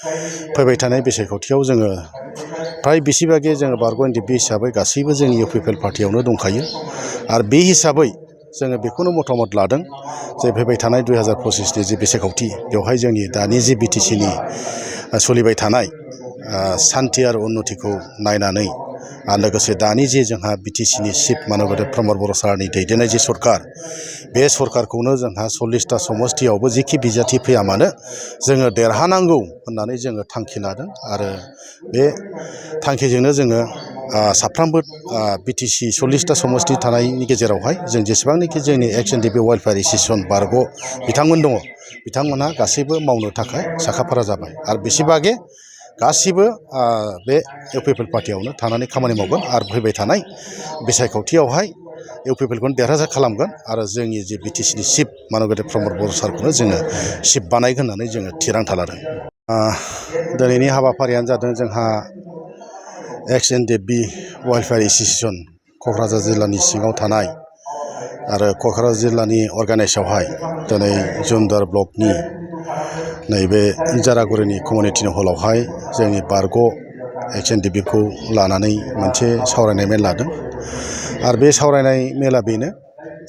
फैबाय थानाय बिसायख'थियाव जोङो फ्राय बेसेबागे जोङो बारग' एनडिएफबि हिसाबै गासैबो जोंनि इउपिपिएल पार्टियावनो दंखायो आरो बे हिसाबै जोङो बेखौनो मतामत लादों जे फैबाय थानाय 2025नि जि बिसायख'थि बेवहाय जोंनि दानि जि बिटिसिनि सोलिबाय थानाय सान्थि आरो उन्नतिखौ नायनानै आरो लोगोसे दानि जे जोंहा बिटिसिनि चिफ मानबोधि प्रमद बर' सारनि दैदेननाय जे सरकार बे सरकारखौनो जोंहा 40टा समस्तियावबो जिखि बिजाथि फैया मानो जोङो देरहानांगौ होननानै जोङो थांखि लादों आरो बे थांखिजोंनो जोङो साफ्रोमबो बिटिसि 40टा समस्ति थानायनि गेजेरावहाय जों जेसेबांनाखि जोंनि एक्स एनडिएफबि वेलफेयार एस'सिएशन बारग' बिथांमोन दङ बिथांमोनहा गासैबो मावनो थाखाय साखाफारा जाबाय आरो बेसेबागे गासिबो बे इउपिपिएल पार्टियावनो थानानै खामानि मावगोन आरो फैबाय थानाय बिसायख'थियावहाय इउपिपिएलखौनो देरहासार खालामगोन आरो जोंनि जे बिटिसिनि चिफ मानबोधि प्रमद बर' सारखौनो जोङो चिफ बानायगोन होननानै जोङो थिरांथा लादों। दिनैनि हाबाफारियानो जादों जोंहा एक्स एनडिएफबि वेलफेयार एस'सिएशन क'क्राझार जिल्लानि सिङाव थानाय आरो क'क्राझार जिल्लानि अर्गानाइजआवहाय दिनै जुमदार ब्लकनि नैबे इजारागुरिनि कमिउनिटि हलावहाय जोंनि बारग' एक्स एनडिएफबिखौ लानानै मोनसे सावरायनाय मेल लादों आरो बे सावरायनाय मेला बेनो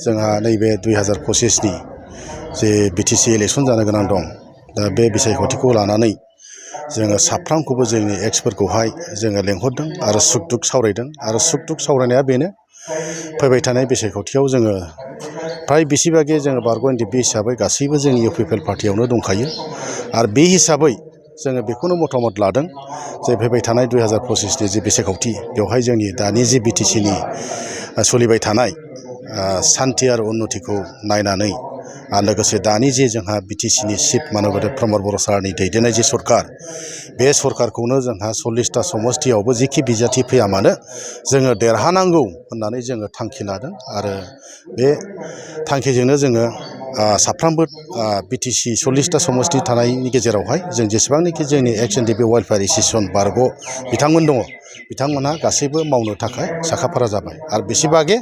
जोंहा नैबे 2025नि जे बिटिसि इलेक्सन जानो गोनां दं दा बे बिसायख'थिखौ लानानै जोङो साफ्रोमखौबो जोंनि एक्सफोरखौहाय जोङो लेंहरदों आरो सुख दुख सावरायदों आरो सुख दुख सावरायनाया बेनो फैबाय थानाय बिसायख'थियाव जोङो फ्राय बेसेबागे जोङो बारग' एनडिएफबि हिसाबै गासैबो जोंनि इउपिपिएल पार्टियावनो दंखायो आरो बे हिसाबै जोङो बेखौनो मतामत लादों जे फैबाय थानाय 2025नि जि बिसायख'थि बेवहाय जोंनि दानि जि बिटिसिनि सोलिबाय थानाय सान्थि आरो उन्नतिखौ नायनानै आरो लोगोसे दानि जे जोंहा बिटिसिनि चिफ मानबोधि प्रमद बर' सारनि दैदेननाय जे सरकार बे सरकारखौनो जोंहा 40टा समस्तियावबो जिखि बिजाथि फैया मानो जोङो देरहानांगौ होननानै जोङो थांखि लादों आरो बे थांखिजोंनो जोङो साफ्रोमबो बिटिसि 40टा समस्ति थानायनि गेजेरावहाय जों जेसेबांनाखि जोंनि एक्स एनडिएफबि वेलफेयार एस'सिएशन बारग' बिथांमोन दङ बिथांमोनहा गासैबो मावनो थाखाय साखाफारा जाबाय आरो बेसेबागे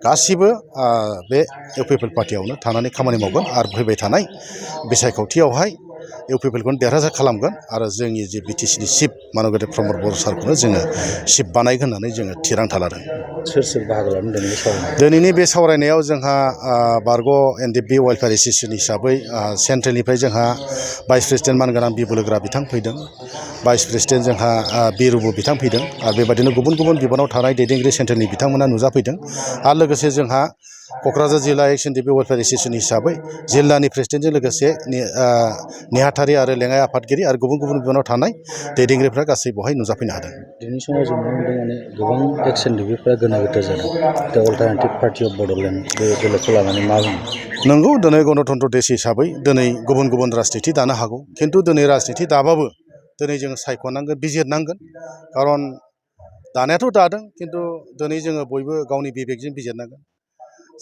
गासिबो बे इउपिपिएल पार्टियावनो थानानै खामानि मावगोन आरो फैबाय थानाय बिसायख'थियावहाय इउपिपिएलखौनो देरहासार खालामगोन आरो जोंनि जे बिटिसिनि चिफ मानबोधि प्रमद बर' सारखौनो जोङो चिफ बानायगोन होननानै जोङो थिरांथा लादों। सोर सोर बाहागो लादों दिनैनि सावरायनायाव? दिनैनि बे सावरायनायाव जोंहा बारग' एनडिएफबि वेलफेयार एस'सिएशन हिसाबै सेन्ट्रेलनिफ्राय जोंहा भाइस प्रेसिडेन्ट मानगोनां बिबुलुग्रा बिथां फैदों, भाइस प्रेसिडेन्ट जोंहा बिरुबु बिथां फैदों आरो बेबायदिनो गुबुन गुबुन बिबानाव थानाय दैदेनगिरि सेन्ट्रेलनि बिथांमोना नुजाफैदों आरो लोगोसे जोंहा क'क्राझार जिल्ला एक्स एनडिएफबि वेलफेयार एस'सिएशन हिसाबै जिल्लानि प्रेसिडेन्टजों लोगोसे नेहाथारि आरो लेङाइ आफादगिरि आरो गुबुन गुबुन बिबानाव थानाय दैदेनगिरिफ्रा गासै बेवहाय नुजाफैनो हादों। दिनैनि समाव जों नुनो मोनदों माने गोबां एक्स एनडिएफबिफ्रा गोनो गोथो जादों। दा अल्टारनेटिभ पार्टि अफ बड'लेण्ड बे दोलोखौ लानानै मा बुङो? नंगौ, दिनै गणतन्त्र देश हिसाबै दिनै गुबुन गुबुन राजनिति दानो हागौ, खिन्थु दिनै राजनिति दाबाबो दिनै जोङो सायख'नांगोन, बिजिरनांगोन। खारन दानायाथ' दादों, खिन्थु दिनै जोङो बयबो गावनि बिबेकजों बिजिरनांगोन।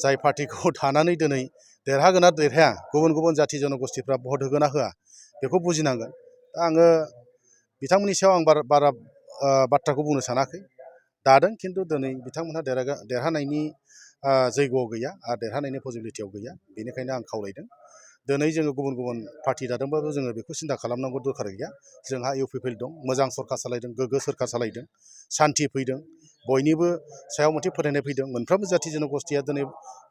जाय पार्टिखौ थानानै दिनै देरहागोन ना देरहाया, गुबुन गुबुन जाथि जन'गस्थिफ्रा भट होगोन ना होआ बेखौ बुजिनांगोन। दा आङो बिथांमोननि सायाव आं बारा बाथ्राखौ बुंनो सानाखै। दादों, खिन्थु दिनै बिथांमोनहा देरहानायनि जैग'आव गैया आरो देरहानायनि पसिबिलिटियाव गैया, बेनिखायनो आं खावलायदों। दिनै जोङो गुबुन गुबुन पार्टि दादोंबाबो जोङो बेखौ सिन्था खालामनांगौ दरखार गैया। जोंहा इउपिपिएल दं, मोजां सरकार सालायदों, गोग्गो सरकार सालायदों, सान्थि फैदों, बयनिबो सायाव मोनसे फोथायनाय फैदों। मोनफ्रोमबो जाथि जन'गस्थिया दिनै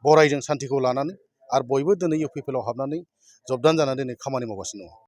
बरायदों सान्थिखौ लानानै आरो बयबो दिनै इउपिपिएलआव हाबनानै जबदान जानानै दिनै खामानि मावगासिनो दङ।